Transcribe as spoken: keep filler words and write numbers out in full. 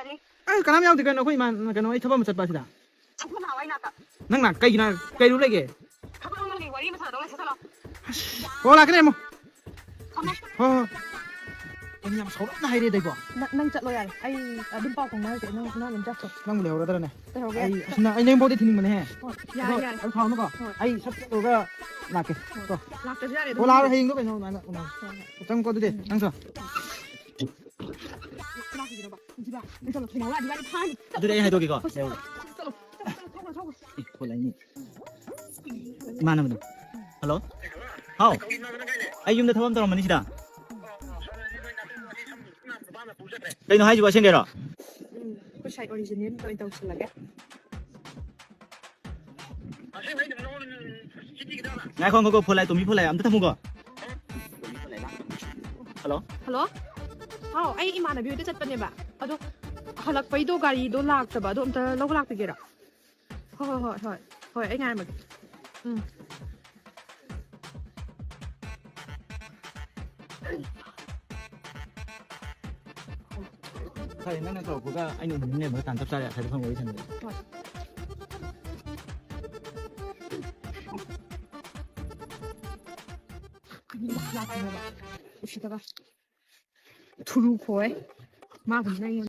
ꯑꯩ ꯀꯅꯥꯝ ꯌꯥꯎꯗꯦ ꯀꯩꯅꯣ, ꯑꯩꯈꯣꯏ ꯏꯃꯥꯟ-, ꯀꯩꯅꯣ, ꯑꯩ ꯊꯕꯛ ꯑꯃ ꯆꯠꯄ ꯑꯁꯤꯗ꯫ ꯁꯠ ꯁꯠ ꯂꯥꯛꯑꯣ ꯑꯩ ꯅꯥꯛꯇ꯫ ꯅꯪ ꯅꯥꯛ ꯀꯩꯒꯤꯅꯣ? ꯀꯩ ꯔꯨꯝ ꯂꯩꯒꯦ? ꯊꯕꯛ ꯑꯃꯒꯤ ꯋꯥꯔꯤ ꯑꯃ ꯁꯥꯟꯅꯗꯧ ꯂꯩ, ꯁꯠ ꯁꯠ ꯂꯥꯛꯑꯣ꯫ ꯑꯁ, ꯑꯣ, ꯂꯥꯛꯀꯅꯤ ꯑꯃꯨꯛ꯫ ꯊꯝꯃꯣ꯫ ꯍꯣꯏ, ꯍꯣꯏ꯫ ꯀꯩꯅꯣ ꯌꯥꯝ ꯁꯥꯎꯔꯞꯅ ꯍꯥꯏꯔꯦꯗ ꯏꯕꯣ꯫ ꯅꯪ, ꯅꯪ ꯆꯠꯂꯣ ꯌꯥꯔꯦ꯫ ꯑꯩ ꯑꯗꯨꯝ ꯄꯥꯎ ꯐꯥꯎꯅꯔꯁꯦ꯫ ꯅꯪ, ꯅꯪ ꯑꯗꯨꯝ ꯆꯠꯈ꯭ꯔꯣ꯫ ꯅꯪꯕꯨ ꯂꯩꯍꯧꯔꯗ꯭ꯔꯅꯦ? ꯂꯩꯍꯧꯒꯦ꯫ ꯑꯩ, ꯑꯁ, ꯅꯪ, ꯑꯩ ꯅꯌꯨꯝꯐꯥꯎꯗꯤ ꯊꯤꯟꯅꯤꯡꯕꯅꯦꯍꯦ꯫ ꯍꯣꯏ, ꯌꯥꯔꯦ, ꯑꯗꯣ ꯌꯥꯔꯦ꯫ ꯑꯩ ꯁꯥꯎꯅꯨꯀꯣ꯫ ꯍꯣꯏ꯫ ꯑꯩ ꯁꯠ ꯆꯠꯂꯨꯔꯒ ꯂꯥꯛꯀꯦ꯫ ꯍꯣꯏ꯫ ꯀꯣ꯫ ꯂꯥꯛꯇ꯭ꯔꯁꯨ ꯌꯥꯔꯦ, ꯑꯣ, ꯑꯗꯨꯝ꯫ ꯂꯥꯛꯑꯔꯣꯏ, ꯍꯌꯦꯡꯗꯣ ꯀꯩꯅꯣ ꯑꯗꯨꯃꯥꯏꯅ ꯎꯅꯔꯁꯤ꯫ ꯍꯣꯏ, ꯍꯣꯏ꯫ ꯆꯪꯉꯨꯀꯣ ꯑꯗꯨꯗꯤ, ꯎꯝ꯫ ꯅꯪꯁꯨ꯫ ꯂꯥꯛꯈꯤꯒꯦ ꯕꯕꯥ꯫ ꯁꯤꯗ, ꯅꯪ ꯆꯠꯂꯣ, ꯊꯦꯡꯅꯧꯔꯗꯤ ꯏꯕꯥꯅꯤ ꯐꯥꯅꯤ꯫ ꯑꯗꯨꯗꯤ ꯑꯩ ꯍꯥꯏꯗꯣꯛꯀꯦꯀꯣ꯫ ꯍꯣꯏ, ꯆꯠꯂꯣ, ꯆꯠꯂꯣ, ꯆꯠꯂꯣ, ꯆꯠꯂꯣ, ꯆꯠꯂꯣ, ꯆꯠꯂꯣ꯫ ꯏꯃꯥꯟꯅꯕꯗꯣ꯫ ꯍꯜꯂꯣ? ꯍꯥꯎ? ꯑꯩ ꯌꯨꯝꯗ ꯊꯕꯛ ꯑꯃ ꯇꯧꯔꯝꯕꯅꯤ ꯁꯤꯗ꯫ ꯀꯩꯅꯣ ꯍꯥꯏꯁꯤꯕꯣ, ꯑꯁꯦꯡꯒꯩꯔꯣ? ꯎꯝ, ꯑꯩꯈꯣꯏ ꯁꯥꯏ ꯑꯣꯔꯤꯖꯤꯅꯦꯜ ꯑꯣꯏꯅ ꯇꯧꯁꯤꯜꯂꯒꯦ꯫ ꯉꯥꯏꯈꯣ, ꯉꯥꯏꯈꯣ, ꯐꯣꯟ ꯂꯥꯛꯑꯦ, ꯇꯣꯝꯕꯤ ꯐꯣꯟ ꯂꯥꯛꯑꯦ, ꯑꯝꯇ ꯊꯝꯃꯨꯀꯣ꯫ ꯍꯜꯂꯣ? ꯍꯜꯂꯣ? ꯍꯥꯎ, ꯑꯩ ꯏꯃꯥꯟꯅꯕꯤ ꯍꯣꯏꯗ ꯆꯠꯄꯅꯦꯕ꯫ ꯑꯗꯣ ꯍꯜꯂꯛꯄꯩꯗꯣ ꯒꯥꯔꯤꯗꯣ ꯂꯥꯛꯇꯕ꯫ ꯑꯗꯣ ꯑꯝꯇ ꯂꯧꯕ ꯂꯥꯛꯄꯤꯒꯦꯔꯥ? ꯍꯣꯏ, ꯍꯣꯏ, ꯍꯣꯏ, ꯍꯣꯏ꯫ ꯍꯣꯏ, ꯑꯩ ꯉꯥꯏꯔꯝꯃꯒꯦ꯫ ꯎꯝ꯫ ꯉꯁꯥꯏ ꯅꯪꯅ ꯇꯧꯔꯛꯄꯒ ꯑꯩꯅ ꯎꯅꯤꯡ ꯂꯩꯔꯝꯕꯒ ꯇꯥꯟ ꯆꯞ ꯆꯥꯔꯦ, ꯉꯁꯥꯏꯗꯣ ꯐꯝꯃ ꯋꯥꯔꯤ ꯁꯥꯟꯅꯕꯗꯣ꯫ ꯍꯣꯏ꯫ ꯂꯥꯛꯇꯦ ꯍꯥꯏꯕ꯫ ꯎꯁꯤꯠꯇꯕ꯫ ꯊꯨꯔꯨ ꯈꯣꯏ꯫ ꯃꯥ ꯐꯖꯅ ꯑꯩꯉꯣꯟꯗ